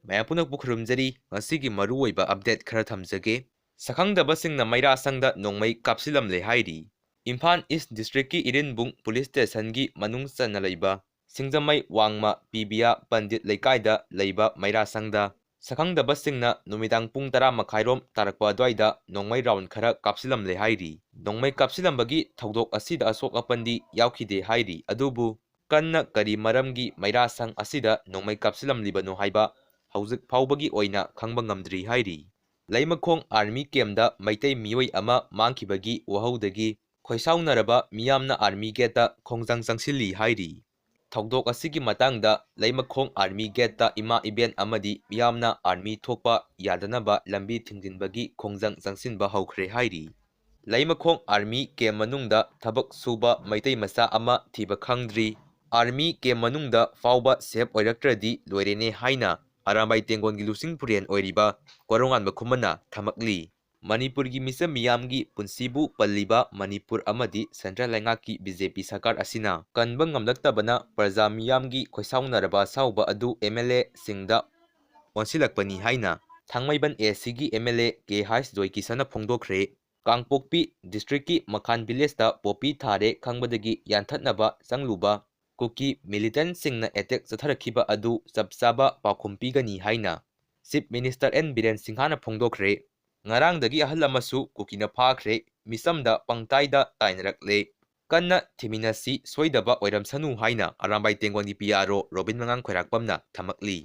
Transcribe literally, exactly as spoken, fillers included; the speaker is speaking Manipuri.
ꯃꯌꯥꯝ ꯄꯨꯝꯅꯃꯛꯄꯨ ꯈꯨꯔꯨꯝꯖꯔꯤ꯫ ꯉꯁꯤꯒꯤ ꯃꯔꯨꯑꯣꯏꯕ update ꯈꯔ ꯊꯝꯖꯒꯦ꯫ ꯁꯛꯈꯪꯗꯕꯁꯤꯡꯅ ꯃꯩꯔꯥꯁꯪꯗ ꯅꯣꯡꯃꯩ ꯀꯥꯞꯁꯤꯜꯂꯝꯂꯦ ꯍꯥꯏꯔꯤ꯫ ꯏꯝꯐꯥꯜ East District ꯀꯤ ꯏꯔꯤꯟꯕꯨꯡ Police Station ꯒꯤ ꯃꯅꯨꯡ ꯆꯟꯅ ꯂꯩꯕ ꯁꯤꯡꯖꯃꯩ ꯋꯥꯡꯃ ꯄꯤꯕꯤꯌꯥ ꯄꯟꯗꯤꯠ ꯂꯩꯀꯥꯏꯗ ꯂꯩꯕ ꯃꯩꯔꯥꯁꯪꯗ ꯁꯛꯈꯪꯗꯕꯁꯤꯡꯅ ꯅꯨꯃꯤꯗꯥꯡ ꯄꯨꯡ ꯇꯔꯥ ꯃꯈꯥꯏꯔꯣꯝ ꯇꯥꯔꯛꯄ ꯑꯗꯨꯋꯥꯏꯗ ꯅꯣꯡꯃꯩ round ꯈꯔ ꯀꯥꯞꯁꯤꯜꯂꯝꯂꯦ ꯍꯥꯏꯔꯤ꯫ ꯅꯣꯡꯃꯩ ꯀꯥꯞꯁꯤꯜꯂꯝꯕꯒꯤ ꯊꯧꯗꯣꯛ ꯑꯁꯤꯗ ꯑꯁꯣꯛ ꯑꯄꯟꯗꯤ ꯌꯥꯎꯈꯤꯗꯦ ꯍꯥꯏꯔꯤ꯫ ꯑꯗꯨꯕꯨ ꯀꯟꯅ ꯀꯔꯤ ꯃꯔꯝꯒꯤ ꯃꯩꯔꯥꯁꯪ ꯑꯁꯤꯗ ꯅꯣꯡꯃꯩ ꯀꯥꯞꯁꯤꯜꯂꯝꯂꯤꯕꯅꯣ ꯍꯥꯏꯕ ꯍꯧꯖꯤꯛ ꯐꯥꯎꯕꯒꯤ ꯑꯣꯏꯅ ꯈꯪꯕ ꯉꯝꯗ꯭ꯔꯤ ꯍꯥꯏꯔꯤ꯫ ꯂꯩꯃꯈꯣꯡ Army camp ꯇ ꯃꯩꯇꯩ ꯃꯤꯑꯣꯏ ꯑꯃ ꯃꯥꯡꯈꯤꯕꯒꯤ ꯋꯥꯍꯧꯗꯒꯤ ꯈꯣꯏꯁꯥꯎꯅꯔꯕ ꯃꯤꯌꯥꯝꯅ Army gate ꯇ ꯈꯣꯡꯖꯪ ꯆꯪꯁꯤꯜꯂꯤ ꯍꯥꯏꯔꯤ꯫ ꯊꯧꯗꯣꯛ ꯑꯁꯤꯒꯤ ꯃꯇꯥꯡꯗ ꯂꯩꯃꯈꯣꯡ Army gate ꯇ ꯏꯃꯥ ꯏꯕꯦꯟ ꯑꯃꯗꯤ ꯃꯤꯌꯥꯝꯅ Army ꯊꯣꯛꯄ ꯌꯥꯗꯅꯕ ꯂꯝꯕꯤ ꯊꯤꯡꯖꯤꯟꯕꯒꯤ ꯈꯣꯡꯖꯪ ꯆꯪꯁꯤꯟꯕ ꯍꯧꯈ꯭ꯔꯦ ꯍꯥꯏꯔꯤ꯫ ꯂꯩꯃꯈꯣꯡ Army camp ꯃꯅꯨꯡꯗ ꯊꯕꯛ ꯁꯨꯕ ꯃꯩꯇꯩ ꯃꯆꯥ ꯑꯃ ꯊꯤꯕ ꯈꯪꯗ꯭ꯔꯤ꯫ Army camp ꯃꯅꯨꯡꯗ ꯐꯥꯎꯕ safe ꯑꯣꯏꯔꯛꯇ꯭ꯔꯗꯤ ꯂꯣꯏꯔꯦꯅꯦ ꯍꯥꯏꯅ ꯑꯔꯥꯝꯕꯥꯏ ꯇꯦꯡꯒꯣꯟꯒꯤ ꯂꯨꯆꯤꯡ ꯄꯨꯔꯦꯟ ꯑꯣꯏꯔꯤꯕ ꯀꯣꯔꯣꯉꯥꯟꯕ ꯈꯨꯃꯟꯅ ꯊꯝꯃꯛꯂꯤ꯫ ꯃꯅꯤꯄꯨꯔꯒꯤ ꯃꯤꯆꯝ ꯃꯤꯌꯥꯝꯒꯤ ꯄꯨꯟꯁꯤꯕꯨ ꯄꯜꯂꯤꯕ ꯃꯅꯤꯄꯨꯔ ꯑꯃꯗꯤ central ꯂꯩꯉꯥꯛꯀꯤ BJP ꯁꯔꯀꯥꯔ ꯑꯁꯤꯅ ꯀꯟꯕ ꯉꯝꯂꯛꯇꯕꯅ ꯄ꯭ꯔꯖꯥ ꯃꯤꯌꯥꯝꯒꯤ ꯈꯣꯏꯁꯥꯎꯅꯔꯕ ꯑꯁꯥꯎꯕ ꯑꯗꯨ MLA ꯁꯤꯡꯗ ꯑꯣꯟꯁꯤꯜꯂꯛꯄꯅꯤ ꯍꯥꯏꯅ ꯊꯥꯡꯃꯩꯕꯟ AC ꯒꯤ MLA ꯀꯦ ꯍꯩꯁ ꯖꯣꯏꯀꯤꯁꯟꯅ ꯐꯣꯡꯗꯣꯛꯈ꯭ꯔꯦ꯫ ꯀꯥꯡꯄꯣꯛꯄꯤ district ꯀꯤ ꯃꯈꯥꯟ village ꯇ ꯄꯣꯄꯤ ꯊꯥꯔꯦ ꯈꯪꯕꯗꯒꯤ ꯌꯥꯟꯊꯠꯅꯕ ꯆꯪꯂꯨꯕ ꯀꯨꯀꯤ militant ꯁꯤꯡꯅ attack ꯆꯠꯊꯔꯛꯈꯤꯕ ꯑꯗꯨ ꯆꯞ ꯆꯥꯕ ꯄꯥꯎꯈꯨꯝ ꯄꯤꯒꯅꯤ ꯍꯥꯏꯅ Chief Minister ꯑꯦꯟ ꯕꯤꯔꯦꯟ ꯁꯤꯡꯍꯥꯅ ꯐꯣꯡꯗꯣꯛꯈ꯭ꯔꯦ꯫ ꯉꯔꯥꯡꯗꯒꯤ ꯑꯍꯜ ꯑꯃꯁꯨ ꯀꯨꯀꯤꯅ ꯐꯥꯈ꯭ꯔꯦ, ꯃꯤꯆꯝꯗ ꯄꯪꯇꯥꯏꯗ ꯇꯥꯏꯅꯔꯛꯂꯦ꯫ ꯀꯟꯅ ꯊꯤꯃꯤꯟꯅꯁꯤ, ꯁꯣꯏꯗꯕ ꯑꯣꯏꯔꯝꯁꯅꯨ ꯍꯥꯏꯅ ꯑꯔꯥꯝꯕꯥꯏ ꯇꯦꯡꯒꯣꯟꯒꯤ PRO ꯔꯣꯕꯤꯟ ꯃꯉꯥꯡ ꯈ꯭ꯋꯥꯏꯔꯥꯛꯄꯝꯅ ꯊꯝꯃꯛꯂꯤ꯫